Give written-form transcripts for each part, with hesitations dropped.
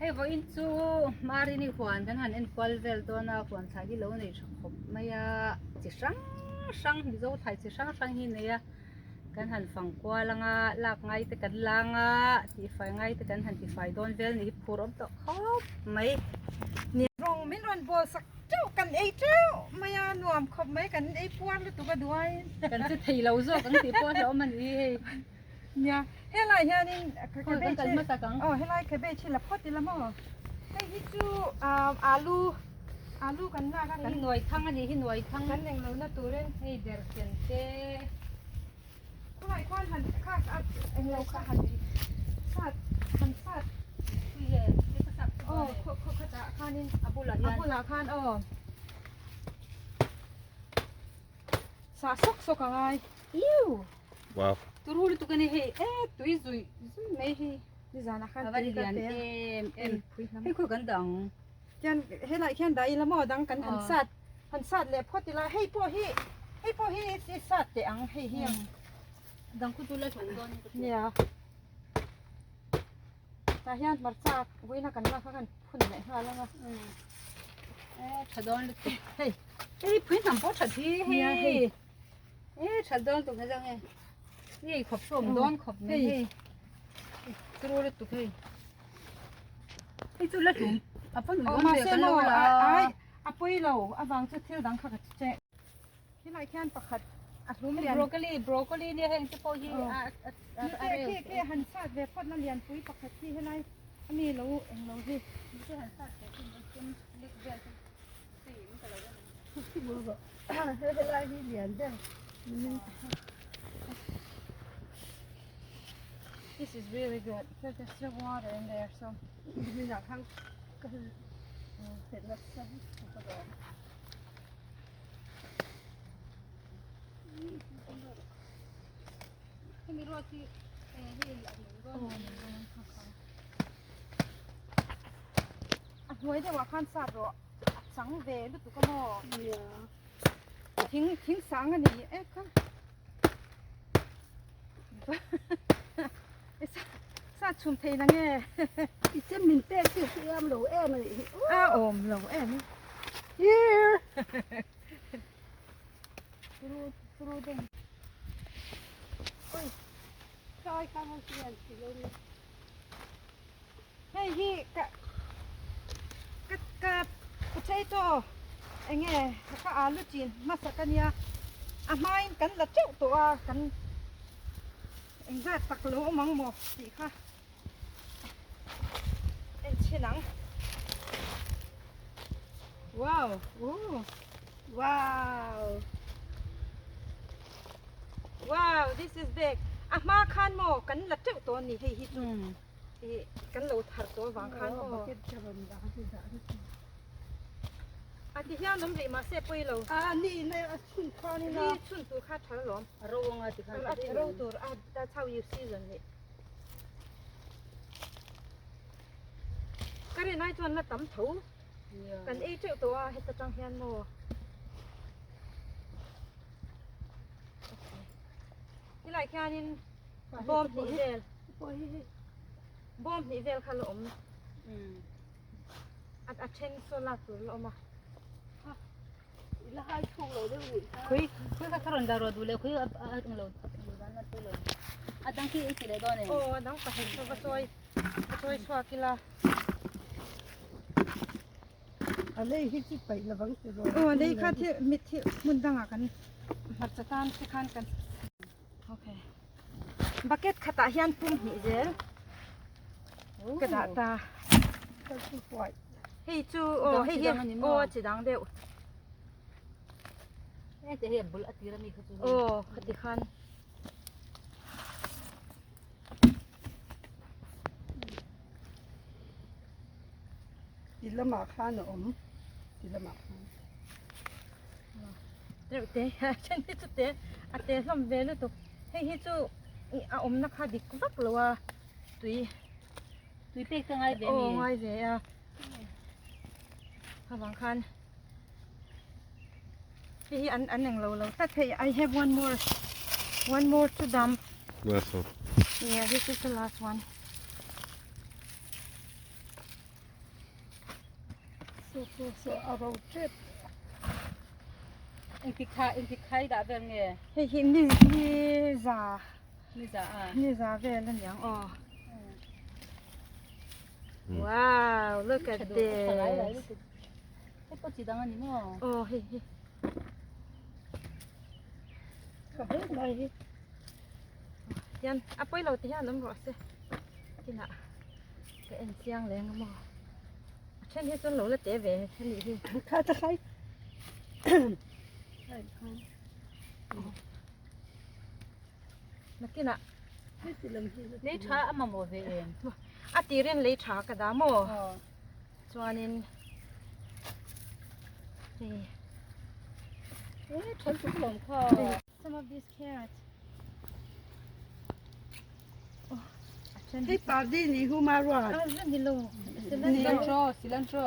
Hei vawiin chu Marini huan kan han enkual vel dawn a, huan thlai hi lo nei tha khawp mai a, chi hrang hrang Mizo thlai chi hrang hrang hi nei a, kan han fang kual ang a, lak ngai te kan lang a, tihfai ngai te kan han tifai dawn vel ni hi phur awm tawh khawp mai. Rawng min rawn bawl sak teuh kan ei teuh mai a, nuam khawp mai kan ei puar lutuk a duai. Kan che thei lo zawk ang tih pawh a hlauhawm a ni hi hei. Nia, helai hianin cabbage hi, aw helai cabbage hi la phawt ila maw? Hei hi chu alu, alu kan lak a kan nuai thang a nih hi nuai thang. Kan eng lohna turin hei ber ken te. Khawlai khuan han kha eng lo kha han sat han sat Pui e, hei ka sat aw khaw khaw khatah khanin a bulah hian a bulah khan aw sah sawk sawk a ngai. Iu. Wow. Turu lutuk a ni hei e tui zui zui mai hi. Nizanah khan A va tui ka lian pe a. em em. Hei khawi kan dah ang. Tian helai khian dah ila maw dang kan han sat han sat leh phawt ila hei pawh hi hei pawh hi i sat teh ang hei hi ang. Dang khu chu la hlawm dawn. Nia. Tah hian hmarcha vawiina kan lak kha kan phun leh nghal ang a. E tha dawn lutuk. Hei. Hei phui hnam pawh tha thi Nia hei. hei. E tha dawn tuk na zawng hei. Hei khawp sawm dawn khawp mai hei. Turu lutuk hei. Hei chu la hlum a pawn Aw dawn ve mahse kan lo maw la. ai a pawi lo avang chu thil dang kha ka che. Khilai khian pakhat a hlum lian. Broccoli broccoli nia heng te pawh hi a a a reu. Khi khi han sat ve phawt na lianpui pakhat hi helai ami lo eng lo hi. Khi han sat ve hi tum lek vel te hei in ka lo en ang. Helai hi lian ber. This is really good. There's still water in there so. Hemi ruat hi hei a nung dawn. A hnuai deuhah khan sat rawh a chang ve lutuk a maw? Thing thing sang a ni e kha. Sat chhum thei na nge? I chem min pek chu hriam lo em a nih hi. A awm lo em. Here. Turu turu deuh. Oi. Khai kha ho hian ti lo ni. Hei hi ka ka ka potato enge ka alu chin hmasa ka nia a hmain kan la teuh tawh a kan engzat tak lo awm ang maw tih kha en chhin ang wow ooh wow wow this is big a hma khan maw kan la teuh tawh a ni hei hi chu. Ih kan lo thar tawh avang khan aw. A ti hian awm rih mahse pawi lo. A ni na a chhun khan ina. Ni chhun tur kha tha alawm. A ro anga ti khan. A ti ro tur a that's how you season it. Ka rin ai chuan la tam tho. Kan ei teuh tawh a heta tang hian maw. Tilai khianin bawm hnih vel bawm hnih vel kha la awm a a then saw lak tur la awm a la hai thuk lo deuh nih kha khui khui kha rawn dah rawh duh leh khui a a lo dan a lo a dang khi i ti leh dawn em aw a dang pahnih kha va chawi va chawi chhuak ila a lei hi chu paih lovang ti rawh aw lei kha thil mit thil hmun dangah kan hmarcha tan te khan kan okay bucket khatah hian pum hnih zel ka dah ta hei chu aw hei hi aw a chi dang deuh hei te hi a bul a tir ami kha chu aw khati khan Ti lamah khan a awm ti lamah khan. Reuh te a then hi chu te a te hlawm ve lutuk hei hi chu a awmna kha dik vak lo a tui tui pek te ngai ve a ni aw ngai ve a avang khan hei hi an an englo lo tlat hei I have one more one more to dump Last one. Yeah, this is the last one. Saw saw saw a ro tep. Engtik kha engtik kha i dah vel nge? Hei hi ni ni za. Ni za a. Ni za vel a niang aw. Wow, look at this. Hei pawh chi dang a ni maw? Aw hei hi. Ka hle mai hi. Hian a pawi lo ti hian awm rawh se. Kinah ka en chiang leng a maw. A then hi chuan lo la te ve a nih hi. Kha ta khai. Nakinah lei tha a mamawh ve em? A tirin lei tha ka dah maw? Chuanin hei e than tuk lawm kha. Some of these carrots. Hei pardi ni hu ma ruat. Ah, ni lo. Cilantro, cilantro.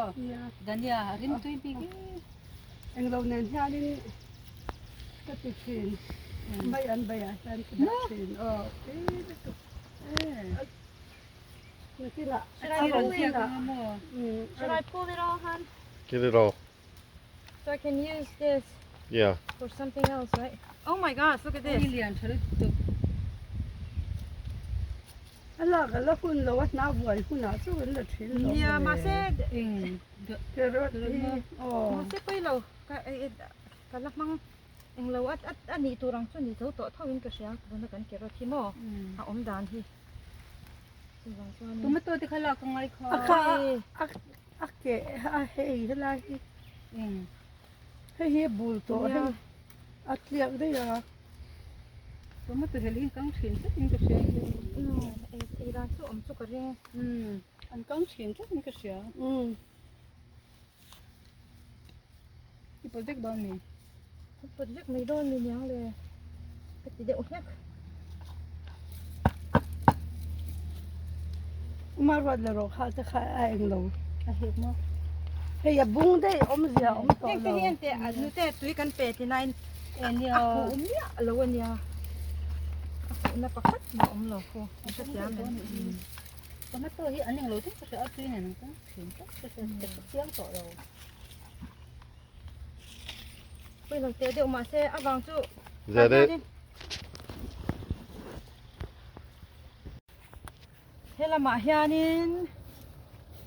Dania rim tui bik e. Englo nen hianin ka ti thin. Mai an bai ah hian ka dah thin. Aw, tui lutuk. Nakinah a rawn hunah. Should I pull it all, hon? Get it all. So I can use this Yeah. for something else, right? Oh my gosh, look at this. Lian tha lutuk. A lak a la hun lo a hna buai hunah chu kan la thin lo. Nia, mahse Eng Carrot hi aw. Mahse pawi lo ka ka la hmang eng lo a a nih tur ang chu ni zo tawh tho in ka hria tuna kan carrot hi maw a awm dan hi chuvang chuanin Tomato te kha lak ka ngai kha. A kha a a keh a hei helai hi Eng hei hi a bul tawh hei a tliak daih a. Tomato hel hi kang thin tlat in ka hria. Ei ei dan chu awm chu ka ring. An kang thin tlat in ka hria. I pawt vek dawn mi? Ka pawt vek mai dawn mi niang le. Ka ti deuh hlek. Uma ruat le rawh kha te kha a eng lo. A hek maw? Hei a bung daih awmzia awm tawh lo. Heng te hi en teh a nute tui kan pe ti nain Ania. A huh miah lo ania. A huh na pakhat mah awm lo khu. A hrethiam em? Tomato hi an englo deuh ka hria a tui nen an kang thin tlat ka hria ka hre chiang tawh lo. Pawih lo teh deuh mahse a vang chu Is that it? He lamah hianin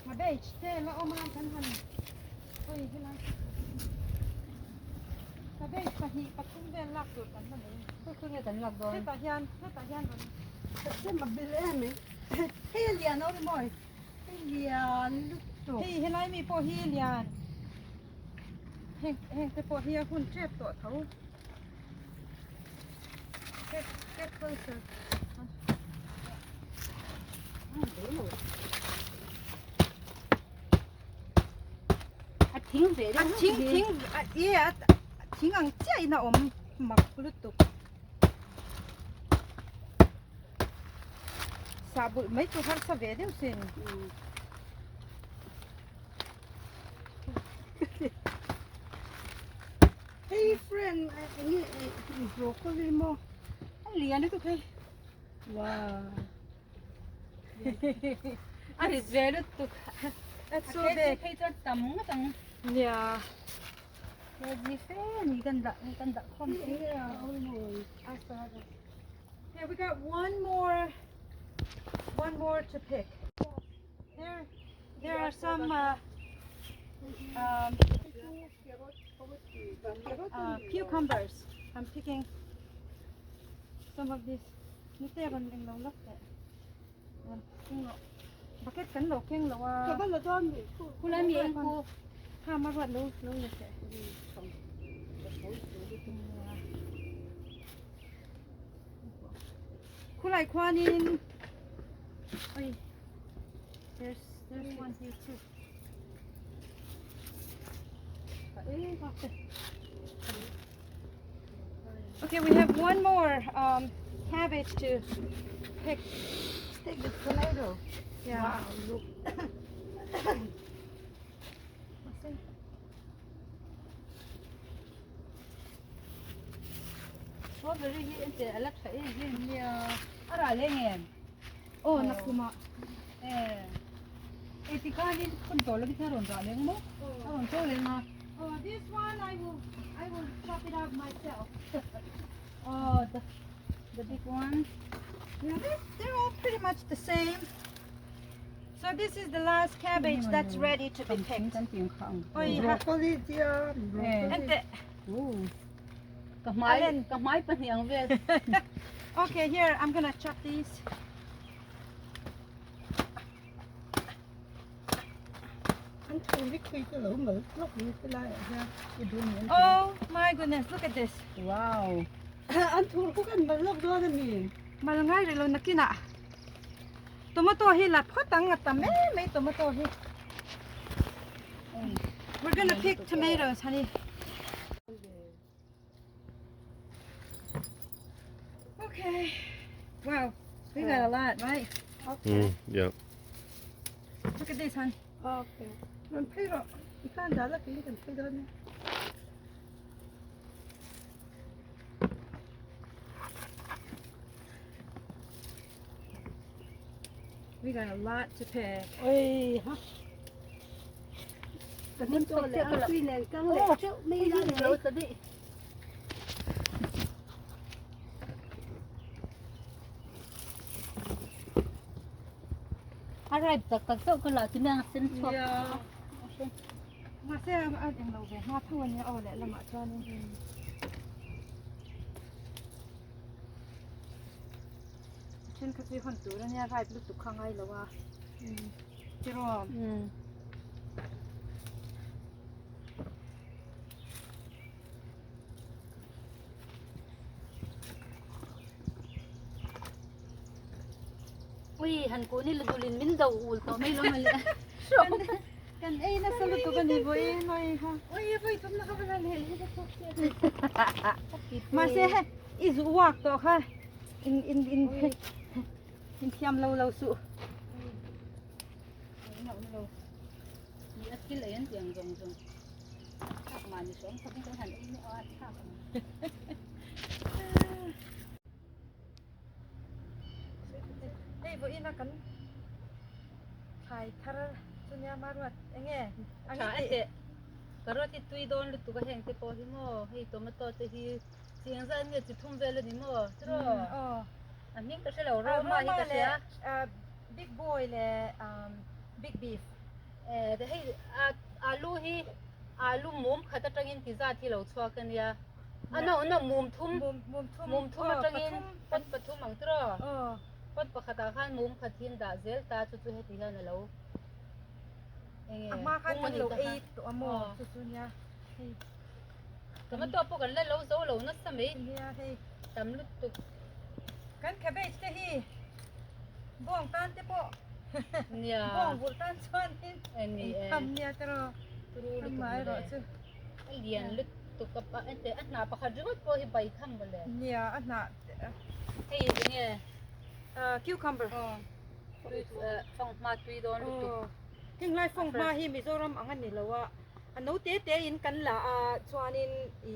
cabbage te la awm a kan han oi helai cabbage pahnih pathum vel lak tur kan la nei. Khawi khawi nge kan lak dawn? Hetah hian hetah hian rawn Hei a bil em i. Hei a lian aw ri mawi. Hei lian lutuk. Hei helai mi pawh hi lian. Heng heng te pawh hi a hun tep tawh tho. Get get closer. A thing ve A thing thing a e a thing ang chiah in a awm mak lutuk. Sah bulh mai chu harsa ve deuh sin. Hey friend, enge broccoli maw? A lian lutuk hei. Wow. A rit ve lutuk. That's so A big. phei chuan tam ngawt ang. Nia. Kg fe ni kan dah kan dah khawm. Yeah, almost. Okay, we got one more, one more to pick. There, there are some uh, um, cucumbers. I'm picking some of these. Nute ron eng lo lak teh. Ron keng lo. Bucket kan lo keng lo a. Ka va la dawn mi khu. Khulai mi eng khu. Ha ma ruat lo lo le teh. Khulai khuanin oi there's there's one here too. Okay, we have one more um, cabbage to pick. Take the tomato. Yeah. Wow, look. Strawberry hi en teh a la tha em em nia. A rah leng em? Oh, nakuma. Eh. E ti khanin phun tawh lovin a rawn rah leng maw? A rawn to leng a. Oh, this one I will chop it out myself. Oh, the big one. Yeah, they're all pretty much the same. So this is the last cabbage that's ready to be picked. Kan tiang kha ang. Oi, ha. Broccoli tia Eh. And the, Oh. Ka hmai Allen. ka hmai pahnih ang vel. Okay, here, I'm gonna chop these. An thu hi khui te lo mal lok ni te lai ah hian i dun ni an Oh my goodness, look at this. Wow. An thur khu kan mal lok dawn ami. Malngai rilo nakina. Tomato hi la photang nga tam me me tomato hi. We're gonna pick tomatoes, honey. Okay. Wow, we got a lot, right? Yeah. Look at this, hon. Okay. Ron phei ro. I khan da la kin kan phei dawn ni. We got a lot to pick. Oi ha. Kan nim to le ang tui nen kang le cheu mei la Lo ta di. A ripe tak tak chauh ka la ti nang sen chhuak. Yeah. Ma se a eng lo ve ma thawan ya aw le lama chuanin. Then kha chui hon tur ania ripe lutuk kha ngai lo a. Tiro. Ui, han ko ni ladulin min daw ul to mai lo mal. Kan ei na sa lutuk ani bo e noi ha. Ui, voi tum na ka bala le. Ma se i zu wak to kha in in in in thiam lo lo su. Ni at kil ayan tiang zong zong. Thak ma ni som thak kan han ei ni a thak. Hei bo ina kan thai thar chunya maruat enge Tha ate. Karot hi tui don lu tu ka heng te po hi mo. Hei tomato te hi chiang zan nge chi thum vel ni mo. Tro. Oh. A ming ka hrelo ro ma hi ka sia. Big boy le big beef. Eh, de hei a alu hi alu mum khat atangin ti za thi lo chuak ania. Ano ano mum thum mum mum thum. Mum thum atangin pot pathum ang tro. Oh. Pot pakhata khan mum khathin da zel ta chu chu heti hian alo. Enge. Ama khan kan lo ei to amo Oh. chu chu nia. Hei. Tomato po kan la lo zo lo na sa mai. Nia hei. Tam lut tuk. Kan cabbage te hi bong tan te po. Nia. Bong bul tan chuan hin. Ani e. Tham nia tro. Tru lut Mai ro chu. Lian lut tuk pa ente a hna pakhat ringot po hi bai tham bale. Nia a hna. Hei enge. Cucumber. Oh. Tui phong ma tui don lut tuk. Oh. Hing lai phong ma hi Mizoram ang ani lowa. A no te te in kan la a chuanin i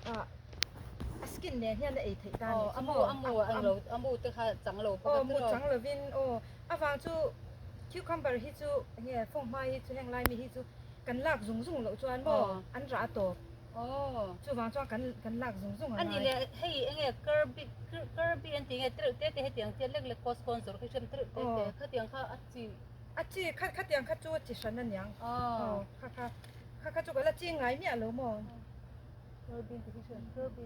a skin ne hian a ei thei ta ni. Oh, amu amu ang lo amu te kha chang lo pa Oh, mu chang lovin oh awang chu cucumber hi chu nge phong ma hi chu heng lai mi hi chu kan lak zung zung lo chuan mo an ra to. Oh. Chu wang chuan kan lak zung zung. Ani le hei enge kirby kirby an ti nge tru te te he tiang che lek le kos kon zor khi sem tru te te kha tiang kha a chi. A chi kha kha tiang kha chu chi shan an yang. Oh. Oh, kha kha kha kha chu ka la chi ngai mi a lo mo. Kirby ti khi sem kirby.